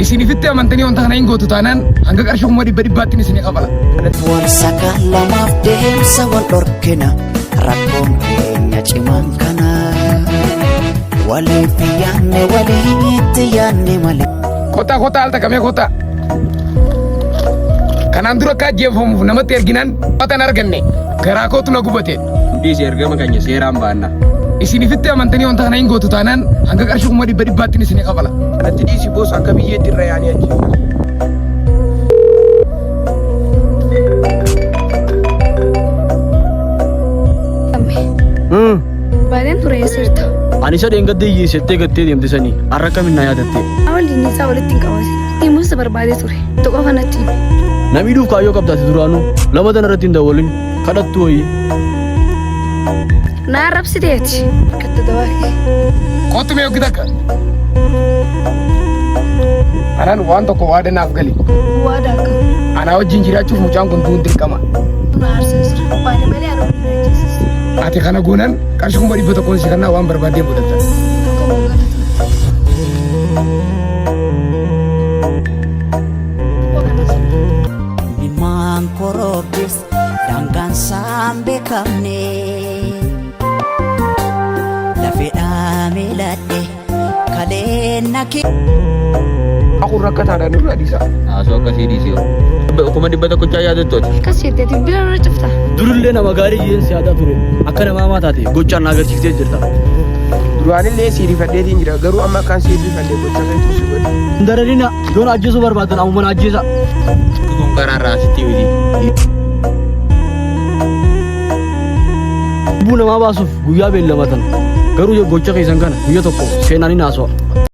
Isin ifitti amantanii wanta kana hin gootu taanaan hanga qarshii 100,000tti isinii kafala. Wal sakalamaaf deemsa wal dhorkina rakkoon keenya cimaan kana. Waliif yaanne walitti yaanne malee. Kottaa kottaa al takka mee kottaa. Kanaan dura akka ajjeefamuuf namatti erginaan uffata hin arganne garaa kootu na gubate. Dhiisi ergama keenya seeraan baanna. Isin ifitti amantanii wanta kana hin gootu taanaan hanga qarshii 100,000tti isinii kafala. Kanatti dhiisi boos akka biyyeetti irra yaanii achi. Baadeen ture sirta. Ani isa dheengadda hiyyeessettee gattee deemte sanii har'a akkamiin na yaadatte? Waliin isaa walitti hin qabatin. Himuus barbaadee ture. Tokko qofa natti hime. Na miidhuuf kaayyoo qabda ati duraanuu. Lama tana irratti hin dawwalin. Kadhattu wayii. Na arrabsiteeti. Katta dawaa kee. Kottu mee hoggi takka. Anaan waan tokko waada naaf gali. Waada akka. Anaa wajjin jiraachuuf mucaan kun du'uun dirqama. Na aarsaa jira. Waada malee ana waliin ajjeesisu. Ati kana goonaan qarshii 100,000 si kennaa waan barbaaddee godhatta. Akkuma galata. Ilmaan korobbis daangaan isaan beekamne. Lafeedhaa miiladhe kaleen na kee. Aku rakkataadha nurraa dhiisaa. Haasoo akkasii dhiisii. 100,000 yaadattooti. Akkas jettee bilbila irra cufta. Durillee nama gaarii jeen si yaadaa ture. Akka nama hamaa taate gochaan na agarsiiftee jirta. Duraanillee sii rifadheetiin jira garuu amma akkaan sii rifadhe gocha keetu si godhe. Hin dararina yoo na ajjeesuu barbaadan ammuma na ajjeesaa. Kun karaarraa asitti miti. Lubbuu namaa baasuuf guyyaa beellamatan. Garuu gocha keessan kana guyya tokko seenaan hin haasawa.